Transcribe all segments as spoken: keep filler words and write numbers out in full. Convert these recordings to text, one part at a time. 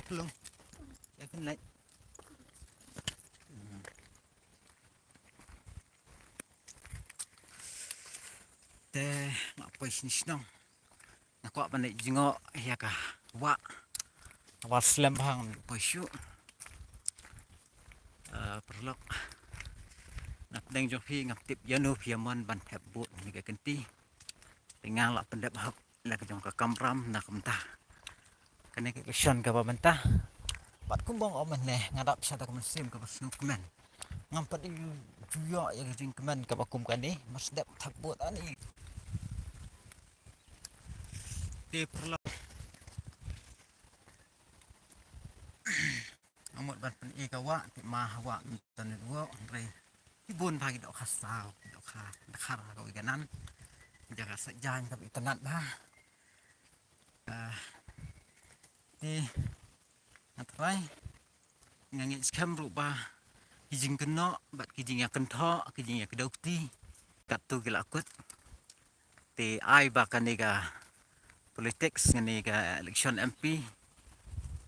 Hello. Ïa kane. Te nga poi shisha shnong. Nga kwah ban leit jngoh ïa ka wah. Wah slem bha, nga poi shuh. Eh, paralok. Na pdeng jong phi ngam tip ïano phi ïa mon ban thep vote ha kane ka kynti. Te nga la pyndep hok la ka jong ka kamram na kumta. Kane ka election kaba mynta. Bad kumba nga ong mynne, nga dap sha kata ka mynsiem kaba sngewkmen. Ngam pat ju ïoh ïa ka jingkmen kaba kum kane, mar sdep thep vote ani. Te paralok. Nga mut ban pyni ka wah, te ma ha wah mynta ne duh, hynrei ki bun bha ki dohkha saw, ki dohkha dkhar kawei ka nan. Ki jaka sa jaiñ kaba itynnad bha. Ah, te nga trai, nga ngeit skhem ruh ba ki jingkynnoh bad ki jingïakynthoh, ki jingïakdew kti, katto ki la kut. Te ai ba kane ka politics, kane ka election M P,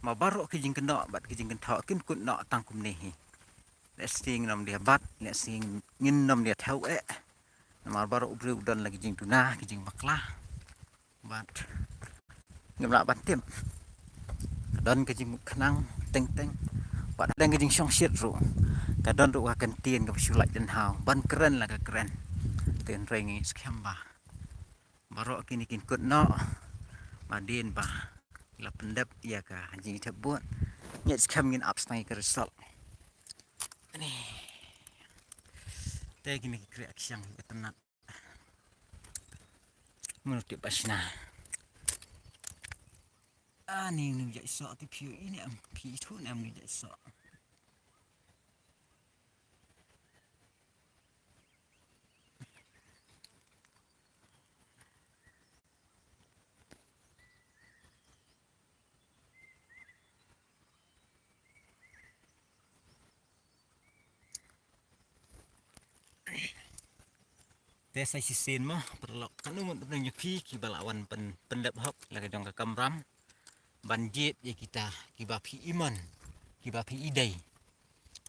ma baroh ki jingkynnoh bad ki jingkynthoh kin kut noh tang kumne hi. Lehse ngin ym dei bat, lehse ngin ym dei thew eh. Namar baroh u briew u don la ki jingduna, ki jingbakla. Bad ngim lah ban tip. Ka don ka jingkhnang teng teng. Bad ka don ka jingshongshit ruh. Ka don ruh ka kyntien kaba shu lait dynhaw ban kren la ka kren. Te hynrei ngi skhem ba baroh kine kin kut noh. Ba dien ba la pyndep ïa ka jingthep vote. Ngi skhem ngin ap sngewthuh ïa ka result. Ani. Te kine ki kreh ki shang itynnad. Mano tip ba shna. Ani, uni u jait soh, te phi ïohi ne em, phi ithuh ne em uni u jait soh. Te sa shisien mo, paralok, katno ngut na pdeng jong phi kiba la wan pyn, pyndep hok la ka jong ka kamram ban jied ïa kita kiba phi imon, kiba phi idei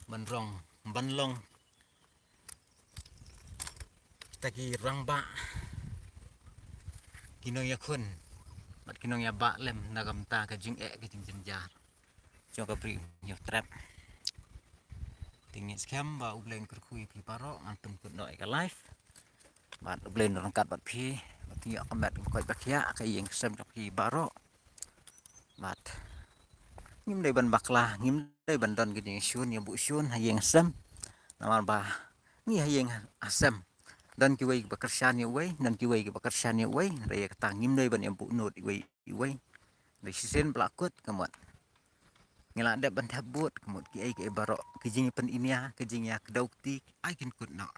ban rong, ban long kita ki rangbah, ki nongïakhun bad ki nongïabah lem na ka bynta ka jingeh ka jingjynjar jong ka Bri U Hynñiewtrep. Te ngi skhem ba U Blei un kyrkhu ïa phi baroh, ngan pynkut noh ïa ka live. Bad U Blei un ryngkat bad phi, bad phi ïoh ka met, ka koit bad ka khiah, ka ïing ka sem jong phi baroh. Bad ngim dei ban bakla, ngim dei ban don ka jingshun, ïa buh shun ha ïing ha sem. Namar ba ngi ha ïing ha sem don kiwei kiba kyrshan ïa uwei, don kiwei kiba kyrshan ïa uwei. Hynrei ïa kata ngim dei ban ïa buh nud iwei iwei. Hynrei shisien ba la kut, ka mut ngi la dep ban thep vote, ka mut kiei kiei baroh, ki jingïapyninia, ki jingïakdew kti, ai kin kut noh.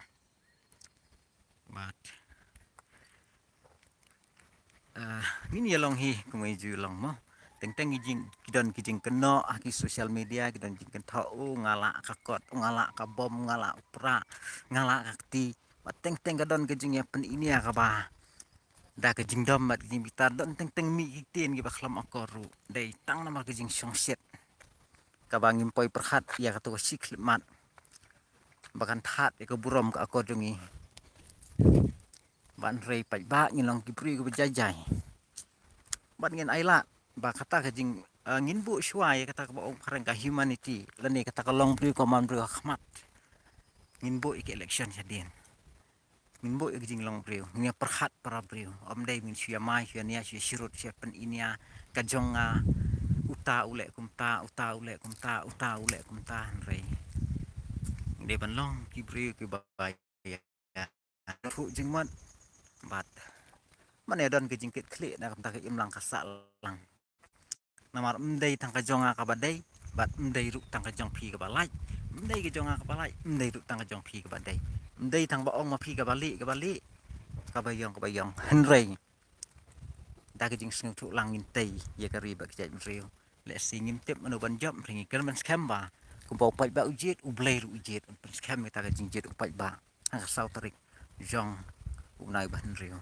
Bad, eh, ngin ïa long hi kumba ju long mo. Teng teng ki jing, ki don ki jingkynnoh ha ki social media, ki don jingkynthoh, u nga lah ka kot, u nga lah ka bom, u nga lah u prah, nga lah ka kti. Bad teng teng ka don ka jingïapyninia kaba da ka jingdom bad ka jingbitar, don teng teng mih ki ktien kiba khlem akor ruh. Dei tang namar ka jingshongshit kaba ngim poi pyrkhat ïa kato ka shi khyllipmat ba kan thad ïa ka burom ka akor jong ngi. Ban rei paidbah, ngin long ki briew kiba jai jai. Bad ngin ailad ba kata ka jing, eh, ngin buh shuwa ïa kata kaba ong phareng ka humanity, lane kata ka long briew ka man briew ha khmat. Ngin buh ïa ka election shadien. Ngin buh ïa ka jinglong briew, ngin ïa pyrkhat para briew. Ym dei ngin shu ïa mai, shu ïa nia, shu ïa shirut, shu ïa pyninia ka jong nga, uta u leh kumta, uta u leh kumta, uta u leh kumta, hynrei ngi dei ban long ki briew kiba ïa phuh jingmut. Bad man ïa don ka jingkitkhlieh na ka bynta ka imlang ka sahlang. Namar ym dei tang ka jong nga kaba dei, bad ym dei ruh tang ka jong phi kaba lait. Ym dei ka jong nga kaba lait, ym dei ruh tang ka jong phi kaba dei. Ym dei tang ba ong ma phi kaba lieh, kaba lieh, kaba ïong, kaba ïong. Hynrei da ka jingsngewthuh lang ngin tei ïa ka ri bad ka jaitbynriew. Lehse ngim tip mano ban jop, hynrei ngi kyrmen skhem ba kumba u paidbah u jied, U Blei ruh u jied, un pynskhem ïa ka jingjop u paidbah ha ka saw tarik jong u bnai ba hynriew.